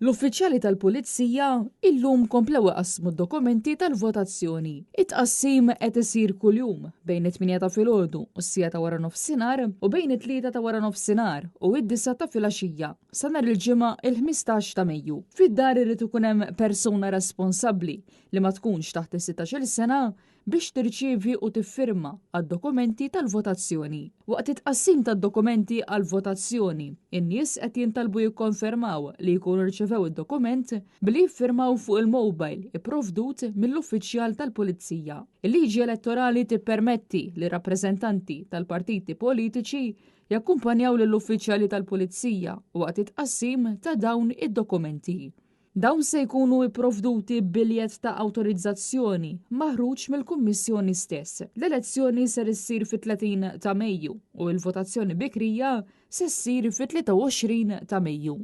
L-uffiċjali tal-Pulizija illum komplew iqassmu d-dokumenti tal-votazzjoni. It-tqassim qed isir kuljum bejn it-tmienja ta' filgħodu u s-siegħa ta' waranofsinhar u bejn it-tlieta ta' waranofsinhar u d-disgħa ta' filgħaxija sa nhar il-Ġimgħa il-15 ta' Mejju. Fid-dar irid ikun hemm persuna responsabbli li ma tkunx taħt is-sittax-il sena biex tirċievi u tiffirma għad-dokumenti tal-votazzjoni. Waqt it-tqassim tad-dokumenti għall-votazzjoni, in-nies qed jintalbu jikkonfermaw li jkunu rċevew id-dokument billi jiffirmaw fuq il-mobile ipprovdut mill-uffiċjal tal-pulizija. Il-liġi elettorali tippermetti li rappreżentanti tal-partiti politiċi jakkumpanjaw lill-uffiċjali tal-pulizija waqt it-tqassim ta' dawn id-dokumenti. Dawn se jkunu ipprovduti b'biljett ta' awtorizzazzjoni maħruġ mill-Kummissjoni stess. L-elezzjoni ser issir fit-30 ta' Mejju u l-votazzjoni bikrija se ssir fit-23 ta' Mejju.